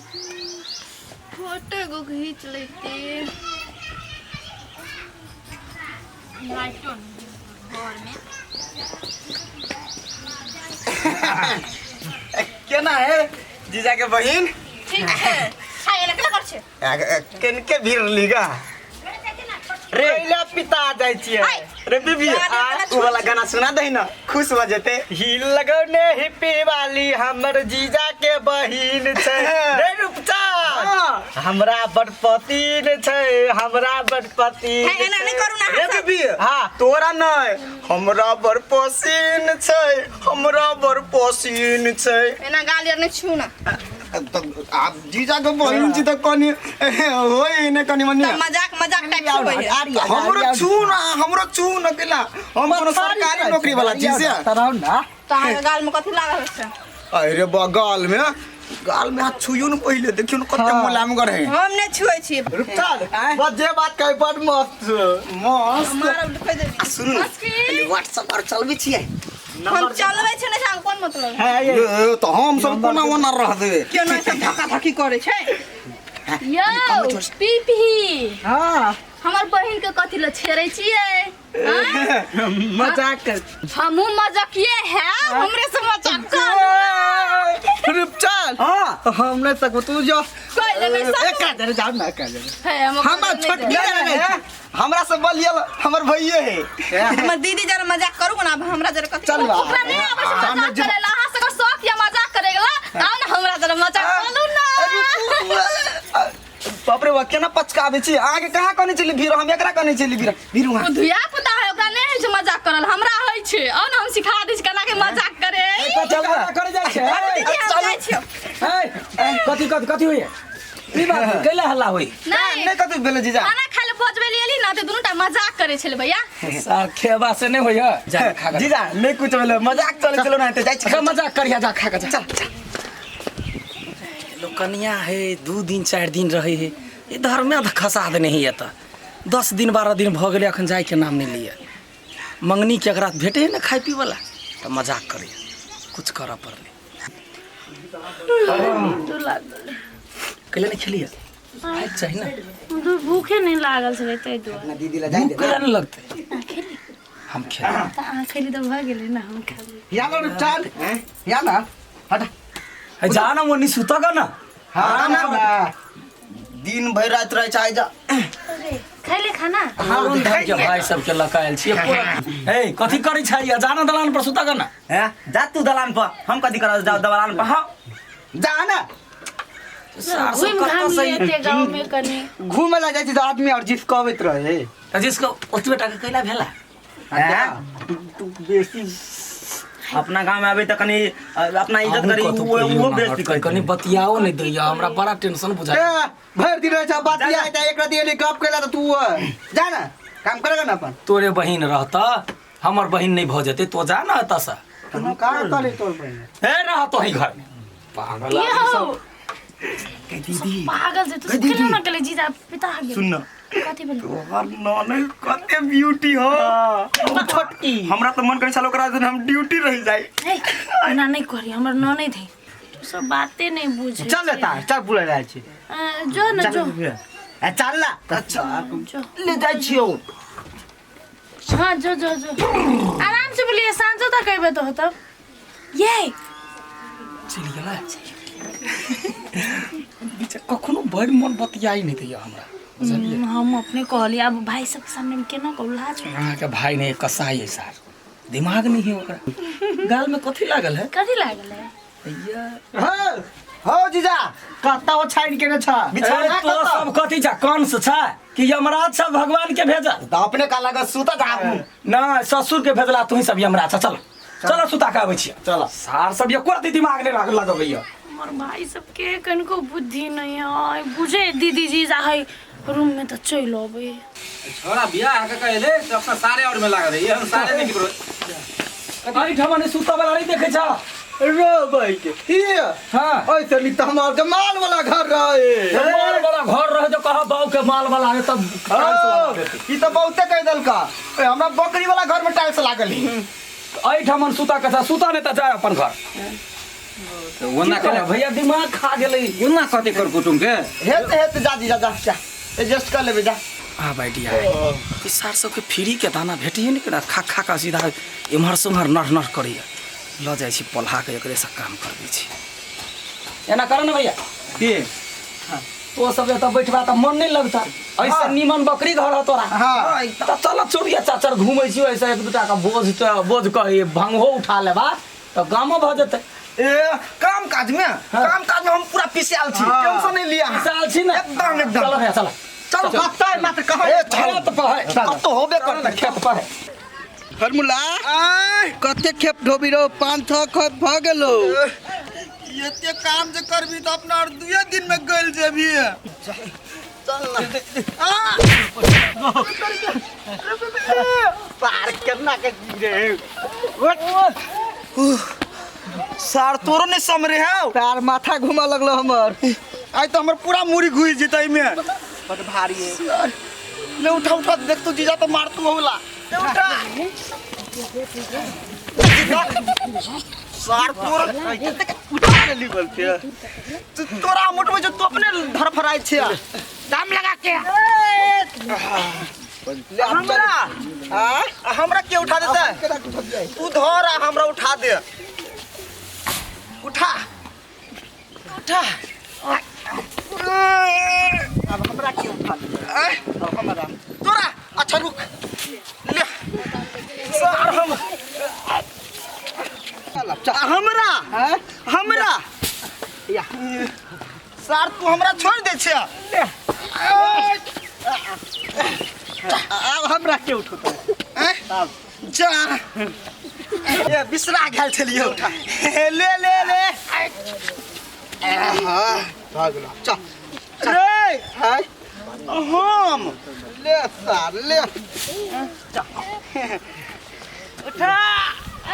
Photo एगो घीच लेते लाइटो नहीं घर में केना है जीजा के बहिन ठीक छै छाया लकड़ा कर छै केनके भीड़ लीगा रे पहिले पिता जाइ छियै रे बीबी गाना उ वाला गाना सुना दही ना खुश हो जेते हिल लगौने हिप्पी वाली हमर जीजा के बहिन छै रे रूपचान हाँ। हमरा बड़ पतिन छै हमरा बड़ पतिन हे, एना नहि करू ना रे अहाँ सब। बीबी हाँ। तोरा नहीं हमरा बड़ पसीन छै हमरा बड़ पसीन छै एना गाली आर नहि छू ना तऽ आब जीजा के बहिन छी तऽ कनि होय ने कनि मनि तऽ मजाक मजाक टाइप से होय है। हमरो छू ना हमरो छू न केला हम कोनो सरकारी नौकरी वाला छी से तराउ ना तऽ अहाँके गाल में कथी लागल छै अरे बा गाल में गाल में हाथ छुइयो न पहिले देखियो न कते मुलायम गर है हम नहि छुए छी रूपचान बस जे बात कहे बड़ मस्त मस्त मारब लिखै देबी सुनू न पहिले व्हाट्सएप पर चलबै छियै हम चलबै छै नहि छै कोन मतलब है ये ए, तऽ हम सब कोना ओना रहबै केना सब धक्का धक्की करै छै यौ पीपी हाँ हमर बहिन के कथी ल छेड़ै छियै आँय? मजाक कर हमहूँ मजकिए है हमरे से मजाक कर रूपचान हाँ हम नहीं सकबो तू जो कोई ले नहीं एक का दे जाओ ना का दे है हम हमरा छोटकी नहीं, है हमरा से बलियल हमर भैये है हमर दीदी जरा मजाक करू ना अब हमरा जरा कथी चल बा। ओकरा नहीं आबै छै मजाक करे ला अहाँ सबके शौक या मजाक करे ला तब ने हमरा जरा मजाक करू ना बाप रे बा केना पचकाबै छी अहाँके कहाँ कहने छली भीड़ हम एकरा कहने छली भीड़ भीड़ वहाँ ओ धिया पुता है ओकरा नहीं होइ छै मजाक करल हमरा होइ छै आओ ने हम सिखा दै छी केना के मजाक करे चल करे जाइ छै दीदी हम जाइ छियौ ए, कथी कथी कथी होइए ई बात कैला हल्ला होई नहीं नहि कथी भेलै जीजा खाना खाय ले भोजबै ले एली ना तऽ दुनू टा मजाक करे छलै भैया सार खेबा से नहीं होइए जा खा के जीजा नहि कुछ भेलै मजाक चलै छलै ना जाइ छी अच्छा मजाक करिया जा खा के जा चल चल लोकनिया है 2 दिन 4 दिन रहे है इधर में तऽ खसा देने है एतऽ 10 दिन 12 दिन भऽ गेलै अखन जायके नाम नहि लिअ मंगनी के एकरा भेटे है ना खाय पी वाला तऽ मजाक करे कुछ करऽ पड़लै कैला नहि खेलियै खायके चाही ने भूखे नहि लागल छलै ताहि दुआरे अपना दीदी ला जाय भूख दे कैला नहि लगतै हम खेल तऽ अहाँ खेली तऽ भऽ गेलै ने हम खा लेबै या ना रूपचान या ना हट है जा ना मोनी सुतऽ ग ना हाँ ना दिन भरि राति रहै छै जा खैले खाना कोन धर के भाई सबके लकायल छियै हे कथी करै छै या जाना दलान पर सुतऽ ग ना हैं जा तू दलान पर हम कथी करब जाओ दलान पर हाँ जा ना सार सब घुमि कतऽ घामि से लेते गाँव में कनि घूमे ला जाइ छी तऽ आदमी और जिस कहबैत रहे तऽ जिसको ओतबे टाका कैला भेला हैं? तू बेसी अपना गाँव में आबे तऽ कनि अपना इज्जत करी कतौ वो कहियो वो ना बेइज्जती हटतै, करी कनि बतियाओ नहि दैया हमरा बड़ा टेंशन बुझाइ ए, भरि दिन रहै छ बतिया जा एक राति एली गप केला तऽ तू जा ना काम करेगा ना अपन तोरे बहिन रहता हमर बहिन नहि भऽ जेतै तो जा ना एतऽ से हम का करे तोर बहिन हे रह तो ही घर में पागल आदमी सब यौ पागल छै तू केना ना केले जीजा पिता गेल सुन ना कथी भेल तोहर ननद कते ब्यूटी हो छोटकी हमरा तऽ मन करै छल ओकरा दिन हम ड्यूटी रहि जाइ हे एना नहि करी हमर ननैद है तू सब बाते नहि बुझे चल लेता चल बुला जाइ छी जो न जो ए, चल ना अच्छा जो ले जाइ छियौ हाँ जो जो जो आराम से बोलिए साँझो तक अयबे तो तब ये चलि गेलै बीच कखनो बड़ मन बतियाई नहि दैया हमरा बुझलियै हम अपने कहलिए अब भाई सबके सामने में केना कहू लाज होय। अहाँके भाय नहि कसाई है सार दिमाग नहीं है ओकरा गाल में कथी लागल है कथी लागल है भैया हो हो जीजा कत्ता ओ छाइन केने छ अरे तो सब कथी छ कंस छ कि यमराज छ भगवान के भेजल तऽ अपने का लागत सुतत आबू नहीं ससुर के भेजला तू सब यमराज छ चल चल सुता के आबै छियै चल। सार सब एको रति दिमाग नहि लगबैया हमर भाई सबके कनिको बुद्धि नहीं है बुझे दीदी जीजा है रूम में तऽ चलि अबै छोरा बियाह के कहले तो अपना सारे और में लागल है ये हम सारे नहीं करो एहिठाम नहि सुतऽ वाला नहि देखै छ रो बैठ हिया हाँ ऐसे निक तऽ हमार के माल वाला घर रहे माल वाला घर रहे जो कहा बाऊ के माल वाला है तब टाइल्स लगा देती। ई तऽ बहुते कहि देलका ए, हमरा बकरी वाला घर में टाइल्स लागल है एहिठाम सुता के छ सुता नहि तऽ जाय अपन घर तऽ ओना की भैया दिमाग खा गेलै। ओना कहते कर कुटुम के हेत हेत जा जीजा जा जा एडजस्ट कर लेबै जा। आब आइडिया है ई सार सबके फ्री के दाना भेटिए ने केना खा खा कऽ सीधा एम्हर से उम्हर नर नर करैया। लऽ जाइ छी पोल्हा के एकरे से काम करबै छी। एना कर ने भैया की तो सब एतऽ बैठबा तऽ मन नहीं लगता। ऐसे नीमन बकरी घर हो तोरा। हाँ। तऽ चल चोरिया चाचर घूमै छी ऐसे एक दूटा के बोझ तऽ बोझ कही भंगहो उठा लेबा तऽ गामो भऽ जेतै। ए काम काज में काम काज में हम पूरा पिसायल छी, टेंशन नहीं लिया। पिसायल छी ना? एकदम एकदम। चलो भैया चलो चलो कत्ता मात्र कहाँ ए चल खेत पर है। कत्तो होबे करतै खेत पर है। फर्मुला कते खेप ढोबी रहो 5-6 खेप भ गेलो। एते काम जे करबी त अपना और 2 दिन में गइल जेबी। चल ना पार करना के रे सार तोरो नहीं समरे है। तार माथा घुमा लगलो हमर। आई तो हमर पूरा मुड़ी घुस जेतै में। बड भारी है। ले उठा उठा देख तू जीजा तो मार तू होला। ले उठा सार तोर उठा ले ली बोलते तू तोरा मोट में जो तू अपने धरफराइ छे दम लगा के हमरा आ हमरा के उठा देता तू धर आ हमरा उठा दे। उठा उठा अब हमरा के उठा दे अब हमरा तोरा अच्छा रुक ले सार हम हमरा हमरा या सार तू हमरा छोड़ दे छे। अब हमरा के उठोते जा ए बिसरा गेल छलियो। ले ले ले हां भऽ गेलो चल रे हाय हम ले सार ले उठा। ए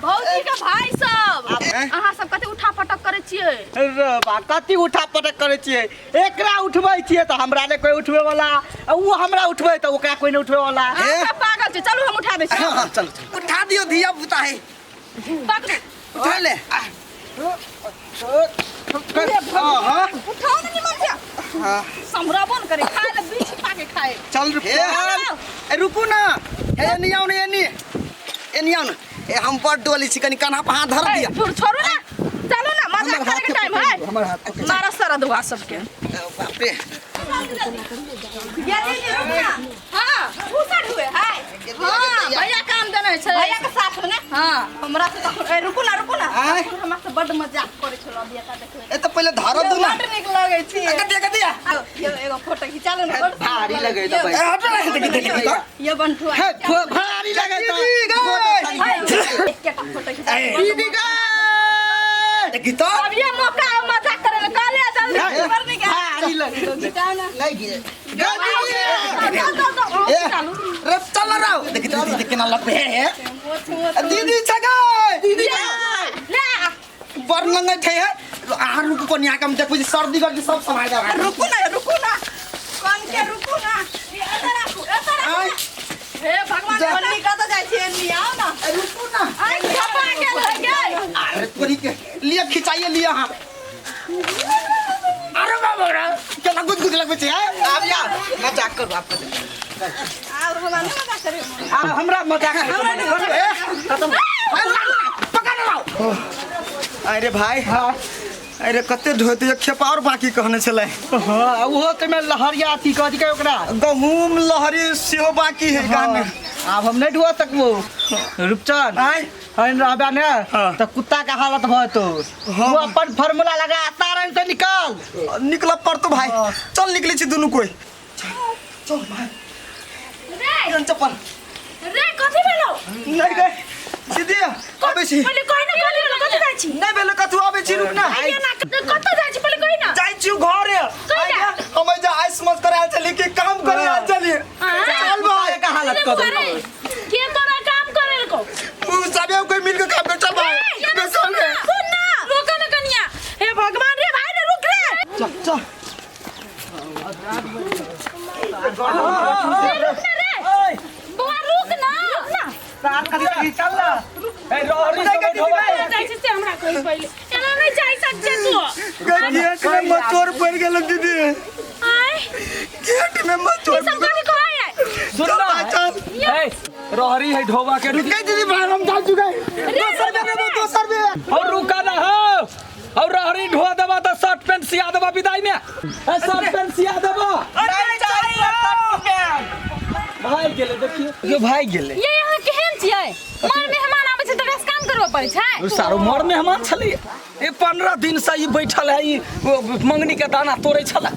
भौजी के भाई सब अहाँ सब कते उठा पटक करै छियै? रे बा कथी उठा पटक करै छियै? एकरा उठबै छियै तऽ हमरा ने कोई उठबै वाला, आ उ हमरा उठबै तऽ ओकरा कोई ने उठबै वाला। अहाँ सब पागल छी, चलू हम उठा दै छी। हां चल चल उठा दियो धिया पुता है। पकड़ू उठा ले। हां उठाओ ने निमन से। हां समरबो न करे खाए ले बीछ खा के खाए। चल ए रुकू ना ए नहीं आओ ने ए नहीं ए नहीं आओ ना ए हम बड़ डोली छी कनी कान्हा पर हाथ धर दिया। छोड़ू ना चलो ना मजाक करे के टाइम है। हमर हाथ पकड़ मारा सारा दुआ सबके। बाप रे ये दीदी रुक ना। हां घुसड़ हुए है। हां भैया काम देने छै भैया के साथ में ना। हां हमरा से तखन ए रुकू ना रुकू ना हमरा से बड मजाक करे छलो अभी एता देखबै। ए त पहिले धर दू ना बड नीक लगै छी। कते कते ये एगो फोटो खिचा लो ना बड भारी लगै त भाई। ए हट ना देख देख देख ये बंठुआ हे भारी लगै त एकटा फोटो खिचा दीदी गे देखी तो अब ये मौका मजाक करे ले काले जल्दी पर नहीं गया भारी लगै खिचाओ ना नहीं गिरे ए रे चल ना राव देखी दीदी देख केना लपे है दीदी छगै दीदी ले बड़ लंगै छै है। आ रुकू कोनी आके हम देखबै सर्दी गर्दी सब समाय दे। रुकू ना रुकू ना कन के रुकू ना एता राखू एता राखू। हे भगवान पन्नी कत जाइ छी एनी आओ ना रुकू ना आई खपा के लग गए। अरे तोरी के लिए खिंचाइए लिए हां। अरे बाबा रे केना गुद गुद लगबै छै आब या मजाक करू आप और हमरा नहीं मजाक करे आ हमरा मजाक खत्म पकड़ लाओ। अरे भाई हां अरे कते ढोते खेपा और बाकी कहने छलै। हां उहो ते में लहरिया अथी कह के ओकरा गहूम लहरी सेहो बाकी है गाने। आब हम नहीं ढुआ सकबो रूपचंद आय हन रहबे ने त कुत्ता के हालत भ तो वो अपन फार्मूला लगा तारन से निकल निकल पर तो भाई चल निकले छी दुनू कोई चल भाई रे चप्पल रे कथि भेलो नहीं गए सीधे आबै छी पहिले कहि न कथि भेलो कथि जाइ छी नहीं भेलो कथु आबै छी रुक ना आइए ना कत जाइ छी पहिले कहि न जाइ छी घरे हम जा आइस मत करे आयल चली के काम करे आयल चली चल भाई के हालत क दे के तोरा काम करे को उ सब कोई मिल के काम कर चल भाई सुन ना रोक ना कनिया हे भगवान रे भाई रे रुक रे चल चल रुक ना रे बुआ रुक ना तार कथि चल ना ए रहरी सब ढोबा जाइ छै से हमरा कहि पहिले। एना नहि जाइ सक छै तू। गेट में मचोर पड़ गेल दीदी। आय गेट में मचोर। ई सब कथी कहै है? सुन ना। चल। ए, रहरी है ढोबा के, रुक। दीदी भाई, हम जा चुके दोसर में, दोसर में। और रुका ना हो, और रहरी ढो देबा त शर्ट पैंट सिया देबा विदाई में। ए, शर्ट पैंट सिया देबा। भाई गेले, देखियो यो भाई गेले। ये यहाँ केहन छियै? मर मेहमान आबै छै तऽ काम करबऽ पड़ै छै। ओ सारो मर मेहमान छलै। ए, 15 दिन से ई बैठल है, ई मंगनी के दाना तोड़ै छलै।